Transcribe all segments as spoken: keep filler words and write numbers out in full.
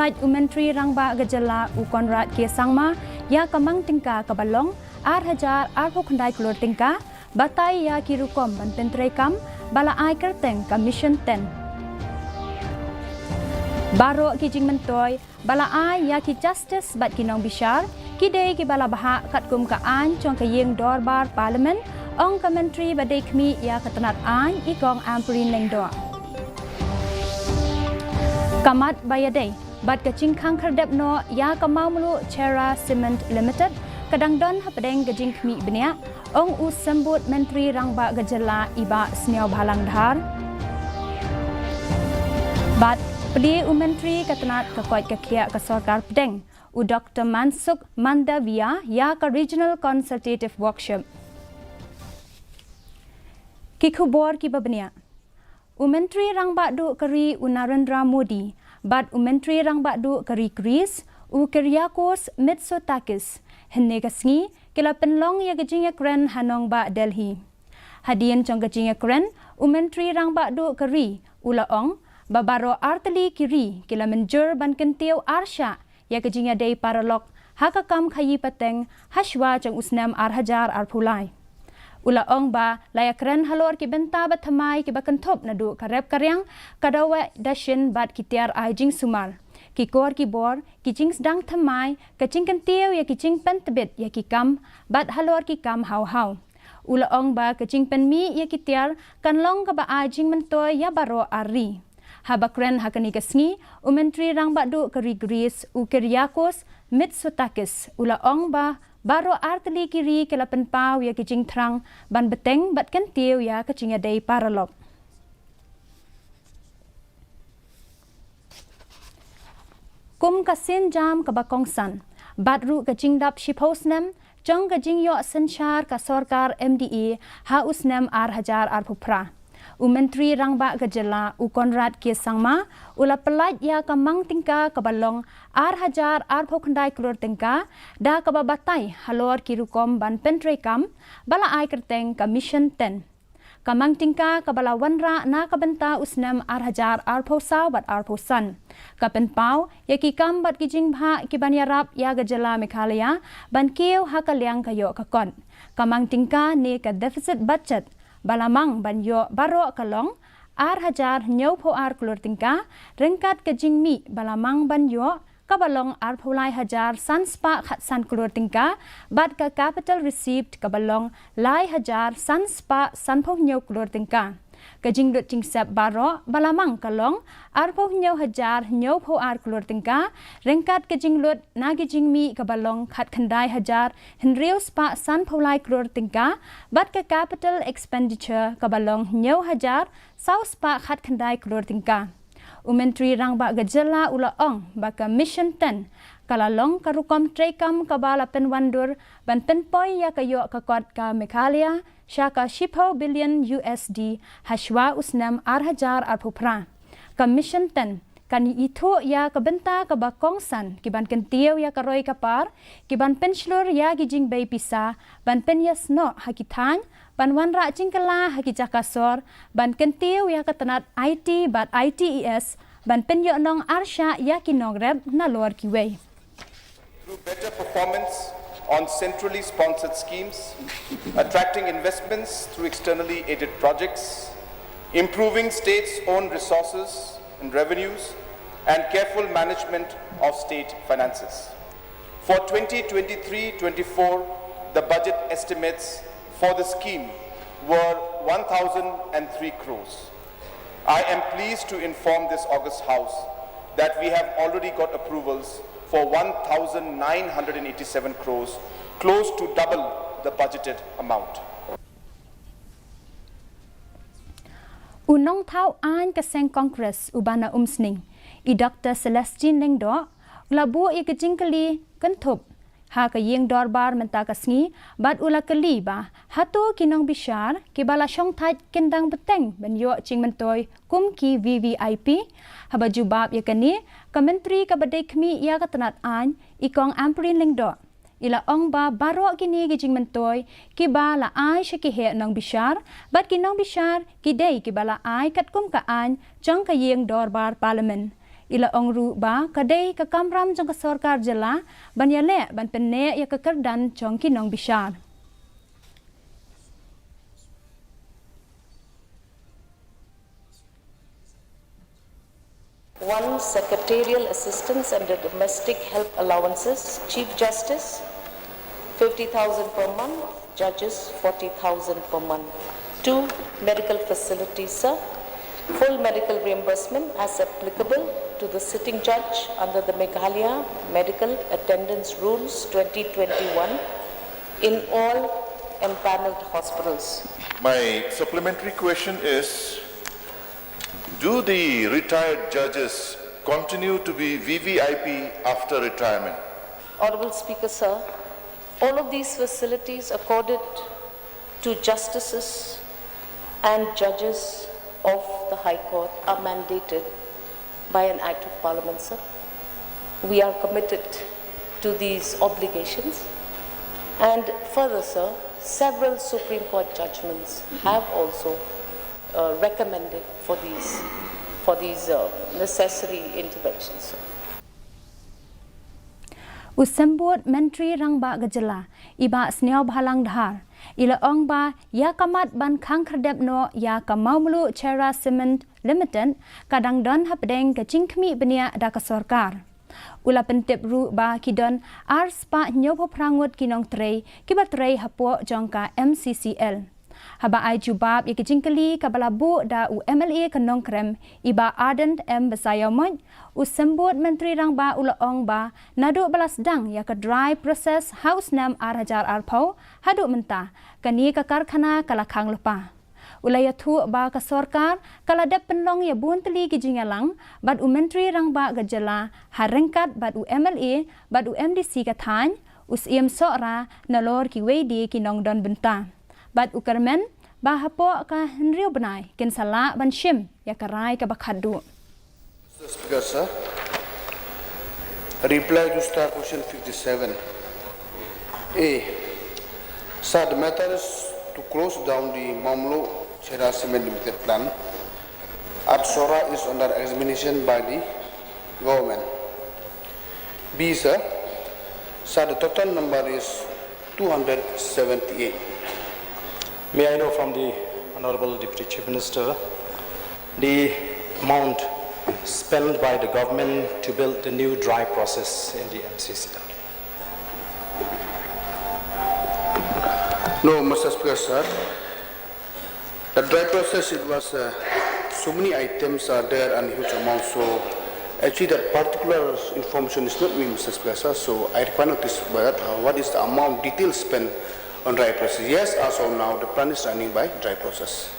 Pynlait u Myntri Rangbah ka Jylla u Conrad K Sangma ïa ka mang tyngka kaba long ar hajar arphew khyndai klur tyngka, batai ïa ki rukom ban pyntreikam ba la ai kyrteng ka Mission ten. Baroh ki jingmyntoi ba la ai ïa ki Justice bad ki nongbishar ki dei kiba la bhah katkum ka aiñ jong ka Ïing Dorbar Parliament, ong ka Myntri ba dei khmih ïa ka tnat aiñ i Kong Ampareen Lyngdoh. Ka mat ba ïadei bad ka jingkhang khyrdep noh ïa ka Mawmluh Cherra Cement Limited ka dang don hapdeng ka jingkhmih bniah, ong u Symbud Myntri Rangbah ka Jylla i Bah Sniawbhalang Dhar. Bad plie u Myntri ka tnat ka koit ka khiah ka sorkar pdeng, u Doktor Mansukh Mandaviya ïa ka Regional Consultative Workshop. Ki khubor kiba bniah. U Myntri Rangbah Duh ka ri u Narendra Modi bad u Myntri Rangbah Duh ka ri Greece u Kyriakos Mitsotakis hynne ka sngi ki la pynlong ïa ka jingïakren ha nongbah Delhi. Hadien jong ka jingïakren, u Myntri Rangbah Duh ka ri u la ong ba baroh artylli ki ri ki la mynjur ban kyntiew arshah ïa ka jingïadei paralok ha ka kam khaïi pateng hashwa jong u snem ar hajar arphew lai. U la ong ba la ïakren halor ki bynta bathymmai kiba kynthup naduh ka rep ka riang, ka dawai dashin bad ki tiar ai jingsumar, ki kor ki bor, ki jingsdang thymmai, ka jingkyntiew ïa ki jingpyntbit ïa ki kam bad halor ki kam haw haw. U la ong ba ka jingpynmih ïa ki tiar kan long kaba ai jingmyntoi ïa baroh ar ri. Haba kren ha kane ka sngi, u Myntri Rangbah Duh ka ri Greece u Kyriakos Mitsotakis u la ong ba baroh artylli ki ri ki la pynpaw ïa ki jingthrang ban bteng bad kyntiew ïa ka jingïadei paralok. Kum ka sienjam kaba kongsan bad ruh ka jingdap shiphew snem jong ka jingïoh synshar ka sorkar M D A ha u snem ar hajar arphew phra, u Myntri Rangbah ka Jylla u Conrad K Sangma u la pyllait ïa ka mang tyngka kaba long ar hajar arphew khyndai klur tyngka da kaba batai halor ki rukom ban pyntreikam ba la ai kyrteng ka Mission ten. Ka mang tyngka kaba la wanrah na ka bynta u snem ar hajar arphew saw bad arphew san ka pynpaw ïa ki kam bad ki jingbha kiban ïarap ïa ka Jylla Meghalaya ban kiew ha ka liang ka ïoh ka kot. Ka mang tyngka ne ka deficit budget ba la mang ban ïoh baroh ka long ar hajar hynñiewphew ar klur tyngka, ryngkat ka jingmih ba la mang ban ïoh kaba long arphew lai hajar san spah khatsan klur tyngka, bad ka capital receipt kaba long lai hajar san spah sanphew hynñiew klur tyngka. Ka jinglut jingsep baroh ba la mang ka long arphew hynñiew hajar hynñiewphew ar klur tyngka, ryngkat ka jinglut na ki jingmih kaba long khatkhyndai hajar hynriew spah sanphew lai klur tyngka, bad ka capital expenditure kaba long hynñiew hajar saw spah khatkhyndai klur tyngka. U Myntri Rangbah ka Jylla u la ong ba ka Mission ten ka la long ka rukom treikam kaba la pynwandur ban pynpoi ïa ka ïoh ka kot ka Meghalaya sha ka shiphew billion U S D hashwa u snem ar hajar arphew phra. Ka Mission ten kan ithuh ïa ka bynta kaba kongsan kiban kyntiew ïa ka roi ka par, kiban pynshlur ïa ki jingbei pisa, ban pynïasnoh ha ki thaiñ, ban wanrah jingkylla ha ki jaka sor, ban kyntiew ïa ka tnat I T bad I T E S, ban pynïohnong arshah ïa ki nongrep nalor kiwei. Through better performance on centrally sponsored schemes, attracting investments through externally aided projects, improving states' own resources and revenues, and careful management of state finances. For twenty twenty-three twenty-four, the budget estimates for the scheme were one thousand and three crores. I am pleased to inform this august House that we have already got approvals for one thousand nine hundred and eighty-seven crores, close to double the budgeted amount. U nongthaw aiñ ka seng Congress uba na Umsning, i Doktor Celestine Lyngdoh, u la buh ïa ka jingkylli kynthup ha ka Ïing Dorbar mynta ka sngi, bad u la kylli ba hato ki nongbishar kiba la shongthait kin dang bteng ban ïoh jingmyntoi kum ki V V I P. Haba jubab ïa kane, ka Myntri kaba dei khmih ïa ka tnat aiñ, i Kong Ampareen Lyngdoh, i la ong ba baroh kine ki jingmyntoi kiba la ai sha ki heh nongbishar, bad ki nongbishar ki dei kiba la ai katkum ka aiñ jong ka Ïing Dorbar Parliament. I la ong ruh ba ka dei ka kamram jong ka sorkar jylla ban ïaleh ban pynneh ïa ka kyrdan jong ki nongbishar. One, secretarial assistance under domestic help allowances, Chief Justice, fifty thousand per month, judges, forty thousand per month. Two, medical facilities, sir. Full medical reimbursement as applicable to the sitting judge under the Meghalaya Medical Attendance Rules twenty twenty-one in all empaneled hospitals. My supplementary question is, do the retired judges continue to be V V I P after retirement? Honorable Speaker, sir, all of these facilities accorded to justices and judges of the High Court are mandated by an Act of Parliament, sir. We are committed to these obligations. And further, sir, several Supreme Court judgments have also uh, recommended for these, for these uh, necessary interventions, sir. U Symbud Myntri Rangbah ka jylla, i Bah Sniawbhalang Dhar, i la ong ba ïa ka mat ban khang khyrdep noh ïa ka Mawmluh Cherra Cement Limited ka dang don hapdeng ka jingkhmih bniah da ka sorkar. U la pyntip ruh ba ki don ar spah hynñiewphew phra ngut ki nongtrei kiba trei hapoh jong ka M C C L. Haba ai jubab ïa ki jingkylli kaba la buh da u M L A ka Nongkrem, i Bah Ardent M Basaiawmoit, u Symbud Myntri Rangbah u la ong ba naduh ba la sdang ïa ka dry process ha u snem ar hajar arphew haduh mynta, kane ka karkhana ka la khang lypa. U la ïathuh ba ka sorkar ka la dep pynlong ïa bun tylli ki jingïalang bad u Myntri Rangbah ka jylla ha ryngkat bad u M L A bad u M D C ka thaiñ, u Syiem Sohra nalor kiwei de ki nongdon bynta. Bad u kyrmen ba hapoh ka hynriew bnai kin sa lah ban shim ïa ka rai kaba khatduh. Mister Speaker, sir, reply to star question fifty-seven A. Sir, the matter is to close down the Mawmluh Cherra Cement Limited plant at Sohra is under examination by the government. B, sir, sir, the total number is two hundred seventy-eight. May I know from the Honorable Deputy Chief Minister the amount spent by the government to build the new dry process in the M C C L? No, Mister Speaker, sir. The dry process, it was, uh, so many items are there and huge amount. So actually, that particular information is not me, Mister Speaker, sir. So I require notice by that. Uh, what is the amount detail spent on dry process? Yes, as of now, the plant is running by dry process.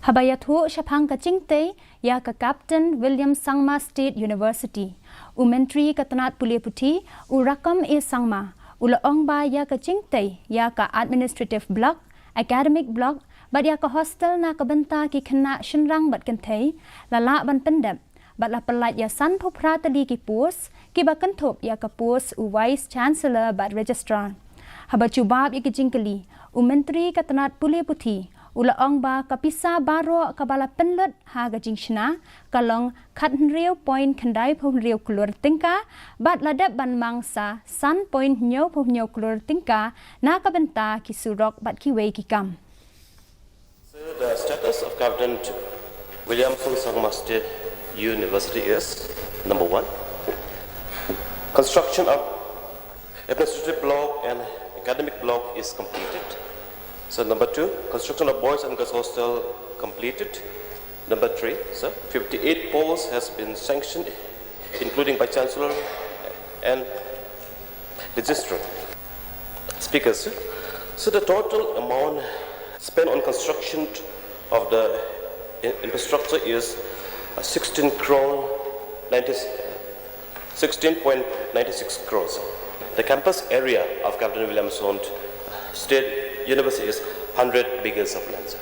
Haba ïathuh shaphang ka jingtei ïa ka Captain William Sangma State University, u Myntri ka tnat pule puthi, u Rakkam A Sangma, u la ong ba ïa ka jingtei ïa ka administrative block, academic block bad ïa ka hostel na ka bynta ki khynnah shynrang bad kynthei la lah ban pyndep bad la pyllait ïa sanphew phra tylli ki post kiba kynthup ïa ka post u Vice Chancellor bad Registrar. Haba jubab ïa ki jingkylli, u Myntri ka tnat pule puthi u la ong ba ka pisa baroh kaba la pynlut ha ka jingshna ka long khathynriew point khyndaiphew hynriew klur tyngka bad la dep ban mang sa san point hynñiewphew hynñiew klur tyngka na ka bynta ki surok bad kiwei ki kam. So the status of Captain Williamson Sangma State University is, number one, construction of administrative block and academic block is completed. So number two, construction of boys and girls hostel completed. Number three, sir, fifty-eight posts has been sanctioned, including Vice Chancellor and Registrar. Speaker, sir, so the total amount spent on construction of the i- infrastructure is uh, sixteen crore ninety, sixteen point nine six crores. The campus area of Captain Williamson State University is hundred bighas of land, sir.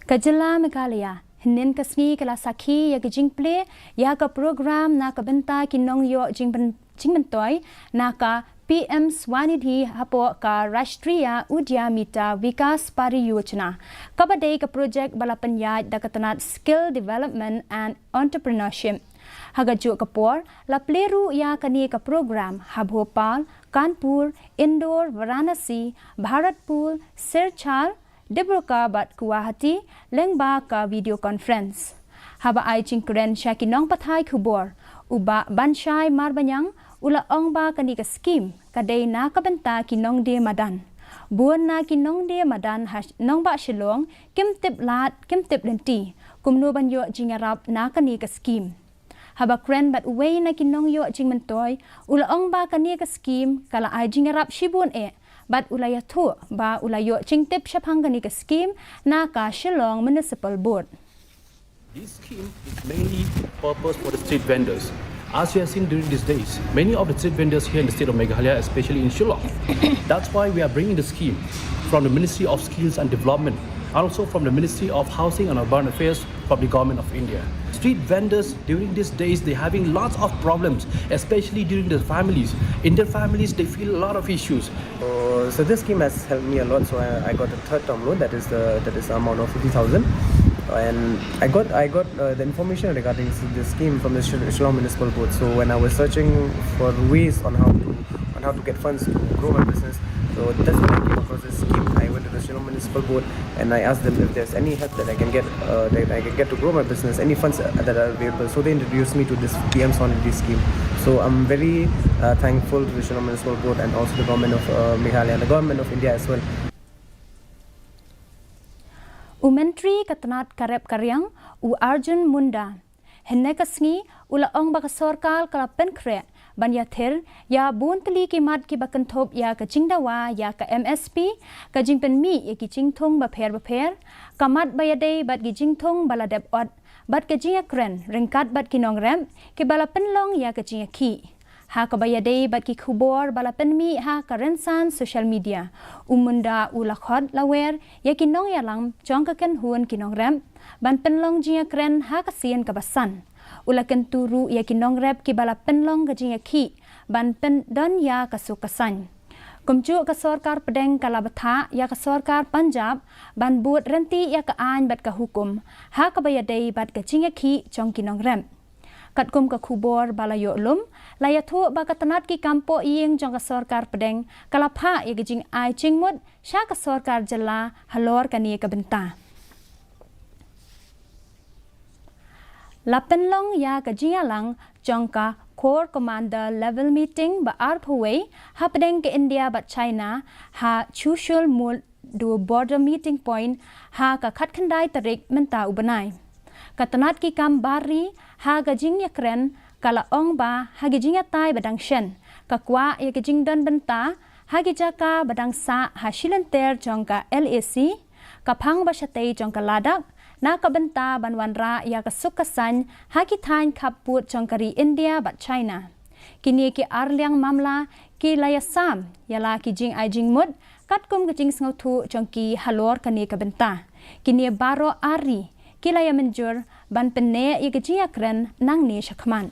Ka jylla Meghalaya hynnin ka sngi ka la sakhi ïa ka jingplie ïa ka program na ka bynta ki nongïoh jingmyntoi na ka P M Swanidhi hapoh ka Rashtriya Udyamita Vikas Pariyojana, kaba dei ka projek ba la pynïaid da ka tnat Skill Development and Entrepreneurship. Ha kajuh ka por, la plie ruh ïa kane ka program ha Bhopal, Kanpur, Indore, Varanasi, Bharatpur, Silchar, Dibrugarh bad Guwahati, lyngba ka video conference. Haba ai jingkren sha ki nongpathai khubor, u Bah Banshai Marbaniang u la ong ba kane ka skhim ka dei na ka bynta ki nongdie madan. Bun na ki nongdie madan ha Nongbah Shillong kim tip lad, kim tip lynti kumno ban ïoh jingïarap na kane ka skhim. Haba kren bad uwei na ki nongïoh jingmyntoi, u la ong ba kane ka skhim ka la ai jingïarap shibun eh, bad u la ïathuh ba u la ïoh jingtip shaphang kane ka skhim na ka Shillong Municipal Board. This scheme is mainly purpose for the street vendors. As you have seen during these days, many of the street vendors here in the state of Meghalaya, especially in Shillong. That's why we are bringing the scheme from the Ministry of Skills and Development, and also from the Ministry of Housing and Urban Affairs from the Government of India. Street vendors during these days, they're having lots of problems, especially during the families. In their families, they feel a lot of issues. So, so this scheme has helped me a lot. So I, I got a third term loan, that is the that is the amount of fifty thousand, and I got I got uh, the information regarding this, this scheme from the Shillong Municipal Board. So when I was searching for ways on how to on how to get funds to grow my business, so that's when I came across this scheme. I went to the Shillong Municipal Board and I asked them if there's any help that I can get uh, that I can get to grow my business, any funds that are available. So they introduced me to this P M Swanidhi scheme. So I'm very uh, thankful to the Shillong Municipal Board and also the government of uh, Meghalaya and the government of India as well. U Myntri ka tnat ka rep ka riang, u Arjun Munda, hynne ka sngi u la ong ba ka sorkar ka la pynkhreh ban ïathir ïa bun tylli ki mat kiba kynthup ïa ka jingdawa ïa ka M S P, ka jingpynmih ïa ki jingthung bapher bapher, ka mat ba ïadei bad ki jingthung ba la dep ot, bad ka jingïakren ryngkat bad ki nongrep kiba la pynlong ïa ka jingïakhih. Ha kaba ïadei bad ki khubor ba la pynmih ha ka rynsan social media, u Munda u la khot la wer ïa ki nongïalam jong ka kynhun ki nongrep ban pynlong jingïakren ha ka sien kaba san. U la kyntu ruh ïa ki nongrep kiba la pynlong ka jingïakhih ban pyndon ïa ka suk ka saiñ. Kumjuh ka sorkar pdeng ka la bthah ïa ka sorkar Punjab ban bud ryntih ïa ka aiñ bad ka hukum ha kaba ïadei bad ka jingïakhih jong ki nongrep. Katkum ka khubor ba la ïoh lum, la ïathuh ba ka tnat ki kam pohïing jong ka sorkar pdeng ka la phah ïa ka jingai jingmut sha ka sorkar jylla halor kane ka bynta. La pynlong ïa ka jingïalang jong ka Corps Commander Level Meeting ba arphew wei hapdeng ka India bad China ha Chushul Mul du Border Meeting Point ha ka khatkhyndai tarik mynta u bnai. Ka tnat ki kam bar ri ha ka jingïakren ka la ong ba ha ki jingïatai ba dang shen, ka kwah ïa ka jingdon bynta ha ki jaka ba dang sah ha shilynter jong ka L A C, ka phang ba shatei jong ka Ladakh, na ka bynta ban wanrah ïa ka suk ka saiñ ha ki thaiñ khappud jong ka ri India bad China. Kine ki arliang mamla ki la ïasam ïa la ki jingai jingmut katkum ka jingsngewthuh jong ki halor kane ka bynta. Kine baroh ar ri ki la ïamynjur ban pynneh ïa ka jingïakren nangne shakhmat.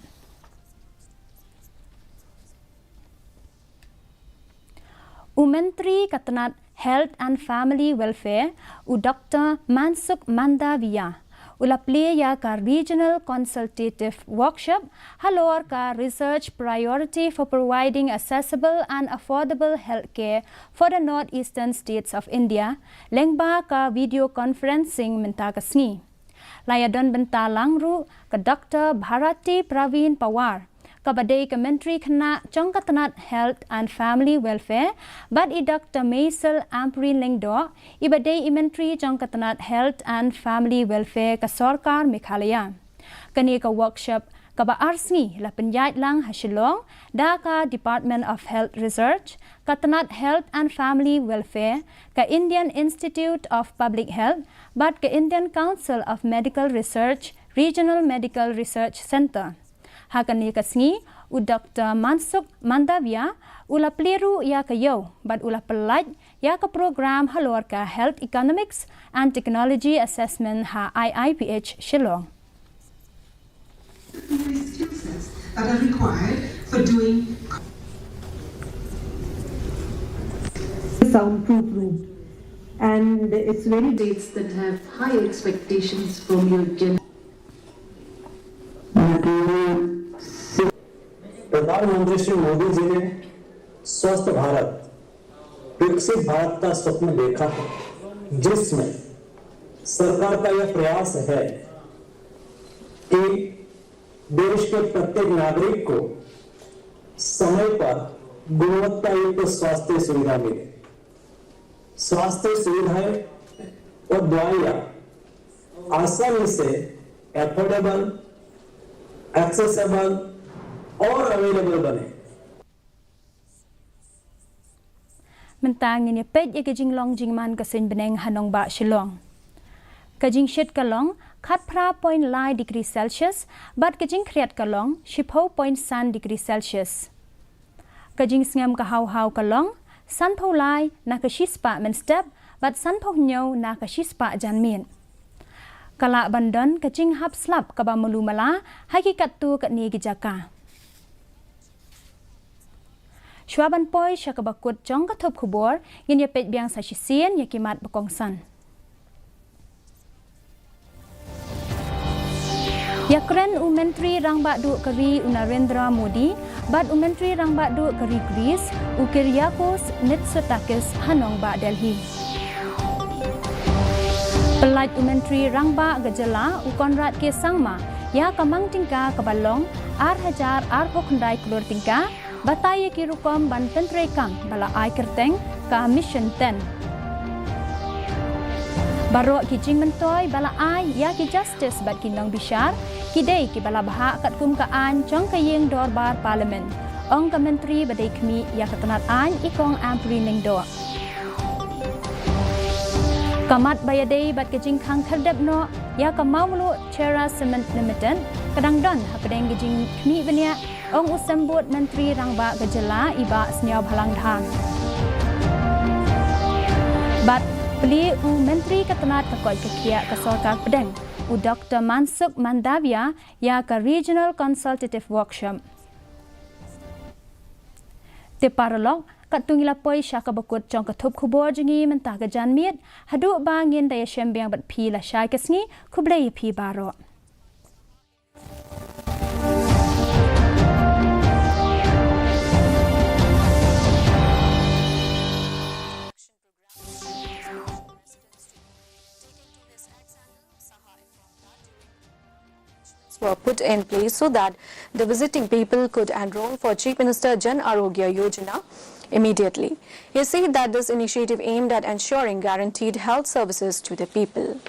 U Myntri ka tnat Health and Family Welfare, u Doctor Mansukh Mandaviya, u la plie ïa ka Regional Consultative Workshop halor ka Research Priority for Providing Accessible and Affordable Healthcare for the North Eastern States of India, lyngba ka video conferencing mynta ka sngi. La ïadon bynta lang ruh ka Doctor Bharati Pravin Pawar, kaba dei ka Myntri Khynnah jong ka tnat Health and Family Welfare, bad i Doctor Meisel Ampareen Lyngdoh, iba dei i Myntri jong ka tnat Health and Family Welfare ka Sorkar Meghalaya. Kane ka workshop kaba ar sngi la pynïaid lang ha Shillong da ka Department of Health Research, ka tnat Health and Family Welfare, ka Indian Institute of Public Health, bad ka Indian Council of Medical Research Regional Medical Research Centre. Ha kane ka sngi, u Doctor Mansukh Mandaviya u la plie ruh ïa ka ïew bad u la pyllait ïa ka program halor ka Health Economics and Technology Assessment ha I I P H Shillong. That are required for doing. soundproof room. And it's very dates that have high expectations from your gen. प्रधानमंत्री श्री मोदी जी ने स्वस्थ भारत, विकसित भारत का स्वप्न देखा है, जिसमें सरकार का यह प्रयास है कि देश के प्रत्येक नागरिक को समय पर गुणवत्ता युक्त स्वास्थ्य सुविधा मिले। स्वास्थ्य सुविधाएं और दवाइयाँ आसानी से अफोर्डेबल, एक्सेसिबल और अवेलेबल बने। Mynta ngin ïa peit ïa ka jinglong jingman ka suiñ bneng ha nongbah Shillong. Ka jingshit ka long khatphra point lai degree Celsius bad ka jingkhriat ka long shiphew point san degree Celsius. Ka jingsngem ka haw haw ka long sanphew lai na ka shispah mynstep bad sanphew hynñiew na ka shispah janmiet. Ka lah ban don ka jinghap slap kaba malu mala ha ki katto katne ki jaka. Shuwa ban poi sha kaba kut jong ka thup khubor, ngin ïa peit biang sa shisien ïa ki mat ba kongsan. Ïa kren u Myntri Rangbah Duh ka ri u Narendra Modi bad u Myntri Rangbah Duh ka ri Greece u Kyriakos Mitsotakis ha nongbah Delhi. Pyllait u Myntri Rangbah ka jylla u Conrad K Sangma ïa ka mang tyngka kaba long ar hajar arphew khyndai klur tyngka, batai ïa ki rukom ban pyntreikam ba la ai kyrteng ka Mission ten. Baroh ki jingmyntoi ba la ai ïa ki justice bad ki nongbishar ki dei kiba la bhah katkum ka aiñ jong ka ïing dorbar Parliament, ong ka Myntri ba dei khmih ïa ka tnat aiñ i Kong Ampareen Lyngdoh. Ka mat ba ïadei bad ka jingkhang khyrdep noh ïa ka Mawmluh Cherra Cement Limited ka dang don hapdeng ka jingkhmih bniah, ong u Symbud Myntri Rangbah ka jylla i Bah Sniawbhalang Dhar. Bad plie u Myntri ka tnat ka koit ka khiah ka sorkar pdeng u Doktor Mansukh Mandaviya ïa ka Regional Consultative Workshop. Te paralok, katto ngi la poi sha kaba kut jong ka thup khubor jong ngi mynta ka janmiet, haduh ba ngin da ïashem biang bad phi lashai ka sngi, khublei ïa phi baroh. Were put in place so that the visiting people could enroll for Chief Minister Jan Arogya Yojana immediately. He said that this initiative aimed at ensuring guaranteed health services to the people.